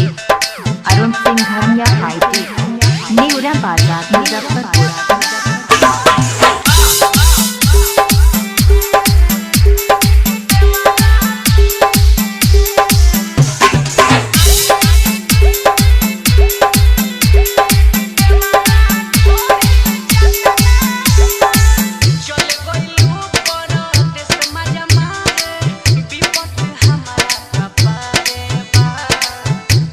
DJ Arun Singhania hi tech, Neura Bazar, Muzaffarpur. चल गइलू परदेस मजा मारे, विपत हमारा कपारे बा।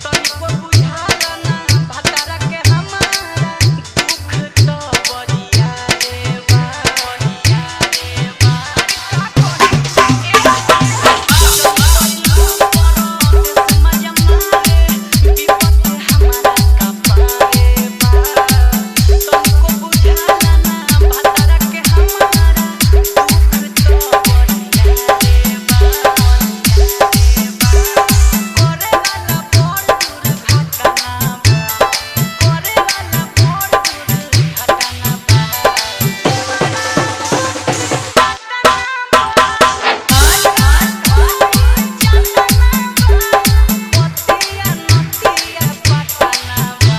तनिको बुझाला ना भतारा के हमारा, दुख तो बरिया रे बा, बरिया रे बा। का कही चल गइलू परदेस मजा मारे, विपत हमारा कपारे बा। तनिको बुझाला ना भतारा के हमारा, दुख तो बरिया रे बा, करे वाला बड़ दुर्घटना बा, करे वाला बड़ दुर्घटना बा। पतिया नतिया पटना बा।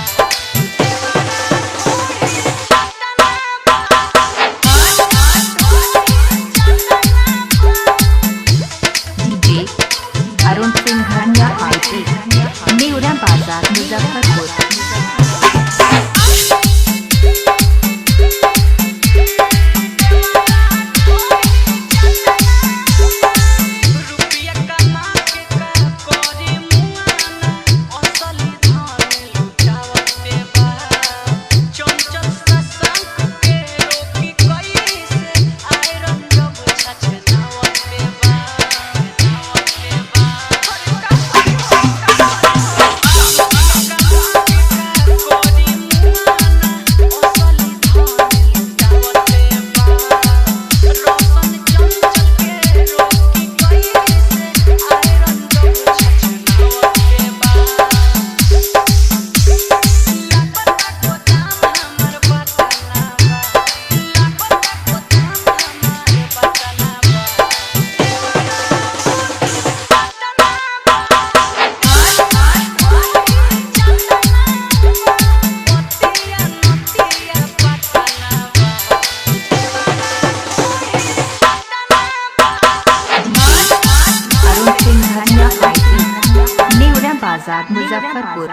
DJ Arun Singhania hi tech, Neura Bazar, Muzaffarpur. रुपया कमा के का करी मुआना, असली धन लुटावते बा। चंचल सशंक के रोकी कैसे, आयरन जब छछनावते बा, नावते बा। का करी मुआना, असली धन लुटावते बा। रोशन चंचल के रोकी कैसे, आयरन जब छछनावते बा। लापता गोदाम हमर बटना बा, लापता गोदाम हमर बटना बा। पतिया नतिया पटना बा। DJ Arun Singhania hi tech, Neura Bazar, Muzaffarpur.